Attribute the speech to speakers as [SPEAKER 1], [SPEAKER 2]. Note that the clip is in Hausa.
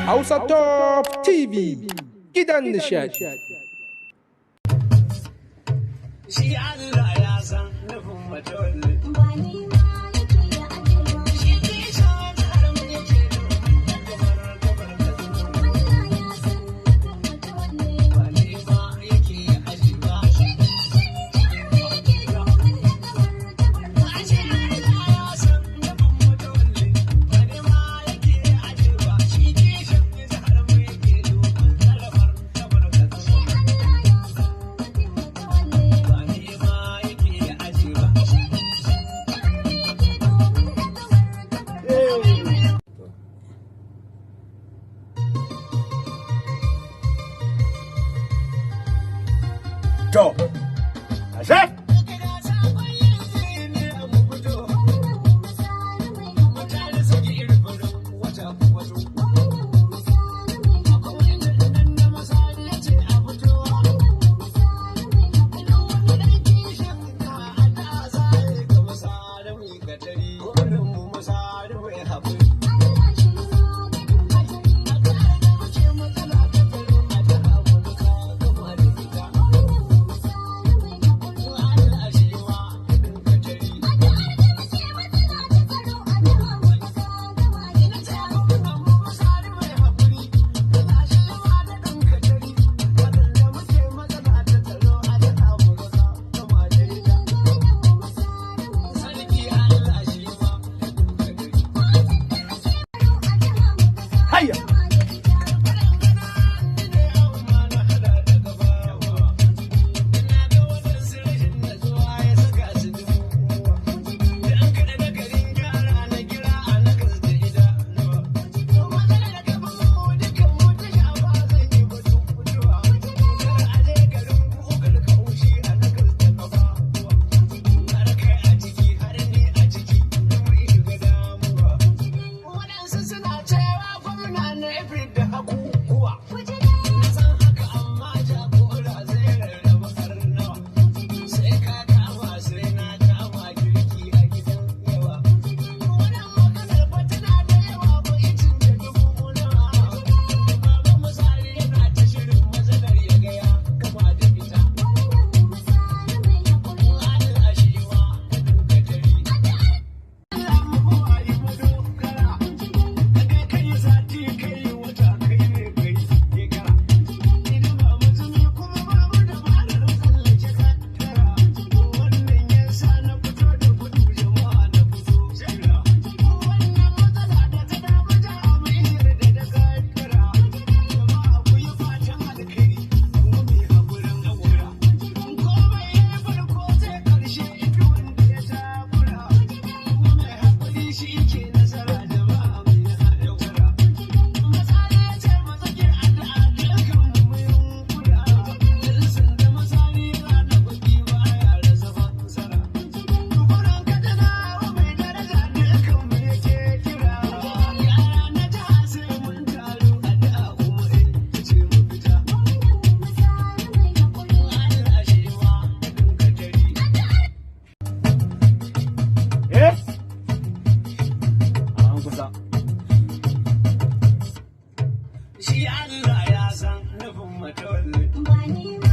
[SPEAKER 1] Hausa Top TV gidan nishadi.
[SPEAKER 2] Shi Allah ya san nufin matawalle.
[SPEAKER 3] Ba ni ma yake ya ajewa.
[SPEAKER 2] Shi kishin jihar mu yake domin daga martabar Katsina.
[SPEAKER 3] Allah ya san nufin matawalle.
[SPEAKER 2] Ba ni ma yake ya aji ba.
[SPEAKER 3] Shi kishin jihar mu yake domin daga martabar
[SPEAKER 2] Ashe Allah ya san nufin matawalle. Ba ni ma yake ya aji ba. Shi kishin jihar mu yake domin tsare martabar Katsina.
[SPEAKER 3] Allah ya san nufin matawalle.
[SPEAKER 2] Ba ni ma yake ya aji ba.
[SPEAKER 3] Shi kishin jihar mu yake domin daga martabar Katsina.
[SPEAKER 4] To, ashe?
[SPEAKER 3] Wannan misali mai
[SPEAKER 2] Mutane su ji irin wata wato.
[SPEAKER 3] Wannan misali mai
[SPEAKER 2] Nan na masari ya ce a fito.
[SPEAKER 3] Wannan misali mai Allah shi maganin fatari. Wannan misali mai haƙuri. Addu'ar da muke matsala ta tsaro a jiha mu kasa gama da ita. Gwamnan mu misali mai
[SPEAKER 2] Sarki Allah shi ma
[SPEAKER 3] Fatan da muke tsaro a jiha mu kasa
[SPEAKER 4] Hayya!
[SPEAKER 3] gama da ita.
[SPEAKER 2] Suna cewa gwamna na da hakukuwa.
[SPEAKER 3] Ku ji dai,
[SPEAKER 2] Na san haka amma jagora zai rarraba karnawa.
[SPEAKER 3] ku ji dai,
[SPEAKER 2] Sai ka kama sai na kama girki a gidan yawa.
[SPEAKER 3] ku ji dai.
[SPEAKER 2] Wannan maganar fa tana da yawa ba itin da dubu nawa. Baba Musari yana ta shirin matsalar ya gaya kama da ita.
[SPEAKER 3] Gwamnan mu misali mai haƙuri.
[SPEAKER 2] Allah shi ma da dukkan
[SPEAKER 3] Addu'ar
[SPEAKER 2] Allah mu ayi madogara.
[SPEAKER 3] ku ji dai,
[SPEAKER 2] Daga kai sati kai wata kai ne kai shekara.
[SPEAKER 3] ku ji dai,
[SPEAKER 2] Idan ba mutumi kuma ba mu dabarar tsallake kaddara. Wannan ya sa na fito da gudu jama'a na fito jira. Wannan matsala da ta damu jami'ar da ta kaddara. Jama'a ku yi fatan alkhairi kuma mu yi haƙurin haƙura. Komai ya farko sai ƙarshe duk wanda ya takura. Kuma mai haƙuri shi ke nasara jama'a mu yi haƙura. Masari ya ce matsakiyar addu'a dukkan mu yunkura. Sun da masari yana baki ba ya rasa fansara. Tukuran katsina wa mai daraja dukkan mu yake kira. Yara na jiha sai mun taru addu'a kuma ita ce mu fita.
[SPEAKER 3] Gwamnan mu misali mai haƙuri.
[SPEAKER 2] Allah shi ma da dukkan
[SPEAKER 4] Eh? An kusa.
[SPEAKER 2] Shi Allah ya san nufin matawalle.
[SPEAKER 3] Ba ni ma